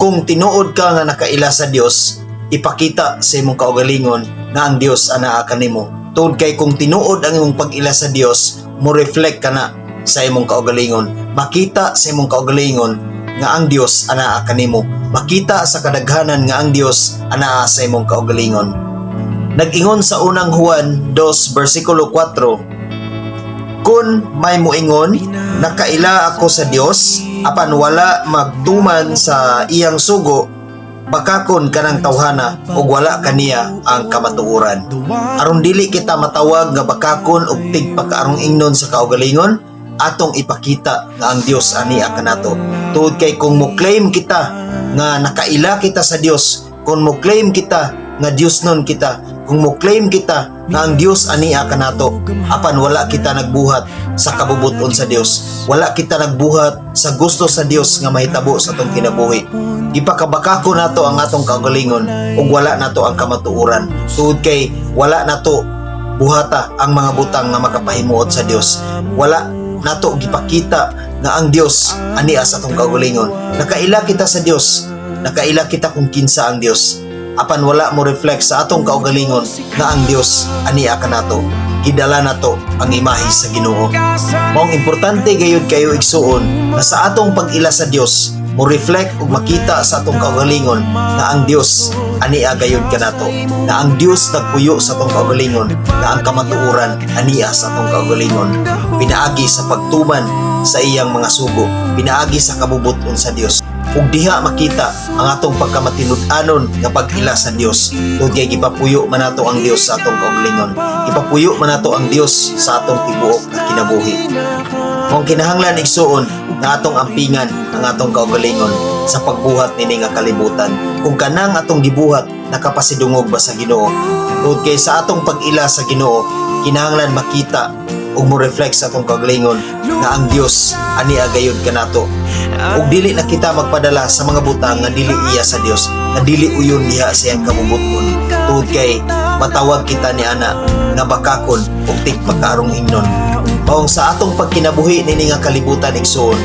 Kung tinuod ka nga nakaila sa Dios, ipakita sa imong kaugalingon nga ang Dios anaa kanimo. Tungod kay kung tinuod ang imong pag-ila sa Dios, mo reflect ka na sa imong kaugalingon. Makita sa imong kaugalingon nga ang Dios anaa kanimo. Makita sa kadaghanan nga ang Dios anaa sa imong kaugalingon. Nag-ingon sa Unang Juan 2 versikulo 4, "Kung may muingon, 'Nakaila ako sa Dios,' apan wala magtuman sa iyang sugo, bakakon kanang tawhana ug wala kaniya ang kamatuoran." Aron dili kita matawag nga bakakon ug tigpakaarong ingnon sa kaugalingon, atong ipakita nga ang Dios ania kanato. Tungod kay kung mo claim kita nga nakaila kita sa Dios, kung mo claim kita nga Dios nun kita, kung mo claim kita nga ang Dios ania kanato, apan wala kita nagbuhat sa kabubuton sa Dios, wala kita nagbuhat sa gusto sa Dios nga mahitabo sa atong kinabuhi, gipakabakako nato ang atong kaugalingon ug wala nato ang kamatuoran. Tungod kay wala nato buhata ang mga butang nga makapahimuot sa Dios. Wala nato gipakita nga ang Dios ania sa atong kaugalingon. Nakaila kita sa Dios, nakaila kita kung kinsa ang Dios, apan wala mo reflect sa atong kaugalingon nga ang Dios ania kanato. Gidala nato ang imahe sa Ginoo. Maong importante gayud kayo, igsuon, nga sa atong pag-ila sa Dios, mo reflect ug makita sa atong kaugalingon nga ang Dios ania gayud kanato, na ang Dios nagpuyo sa atong kaugalingon, nga ang kamatuoran ania sa atong kaugalingon pinaagi sa pagtuman sa iyang mga sugo, pinaagi sa kabubuton sa Dios. Ug diha makita ang atong pagkamatinud-anon nga pag-ila sa Dios, tungod kay gipapuyo man nato ang Dios sa atong kaugalingon, gipapuyo man nato ang Dios sa atong tibuok nga kinabuhi. Kung kinahanglan, igsuon, nga atong ampingan ang atong kaugalingon sa pagbuhat nini nga kalibutan, kung kanang atong gibuhat nakapasidungog ba sa Ginoo. Tungod kay sa atong pag-ila sa Ginoo, kinahanglan makita ug mo reflect sa atong kaugalingon nga ang Dios ania gayud kanato ug dili na kita magpadala sa mga butang nga dili iya sa Dios, nga dili uyon diha sa iyang kabubuton, tungod kay matawag kita ni ana nga bakakon ug tigpakaarong ingnon. Maong sa atong pagkinabuhi nini nga kalibutan, igsuon,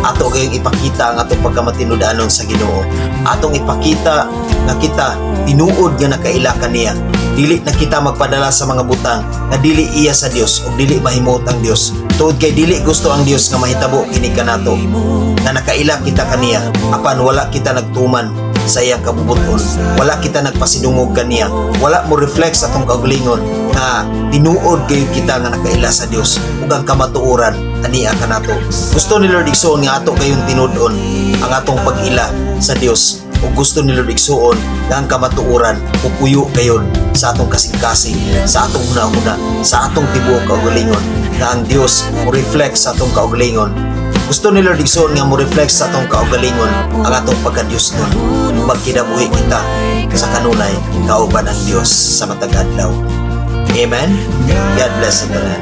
ato gayong ipakita ang atong pagkamatinud-anon sa Ginoo. Atong ipakita nga kita tinuod nga nakaila kaniya. Dili na kita magpadala sa mga butang nga dili iya sa Dios ug dili mahimuot ang Dios. Tungod kay dili gusto ang Dios nga mahitabo kini kanato, nga nakaila kita kaniya apan wala kita nagtuman sa iyang kabubuton. Wala kita nagpasidungog kaniya. Wala mo reflect sa atong kaugalingon nga tinuod gayud kita nga nakaila sa Dios ug ang kamatuoran ania kanato. Gusto ni Lord, igsuon, nga ato kayong tinud-on ang atong pag-ila sa Dios ug gusto ni Lord, igsuon, nga ang kamatuoran pupuyo gayud sa atong kasing-kasing, sa atong hunahuna, sa atong tibuok kaugalingon, nga ang Dios mo reflect sa atong kaugalingon. Gusto ni Lord, igsuon, nga mo reflect sa atong kaugalingon ang atong pagka-Diyos nun. Magkinabuhi kita sa kanunay kauban ang Dios sa matag adlaw. Amen. God bless sa tanan.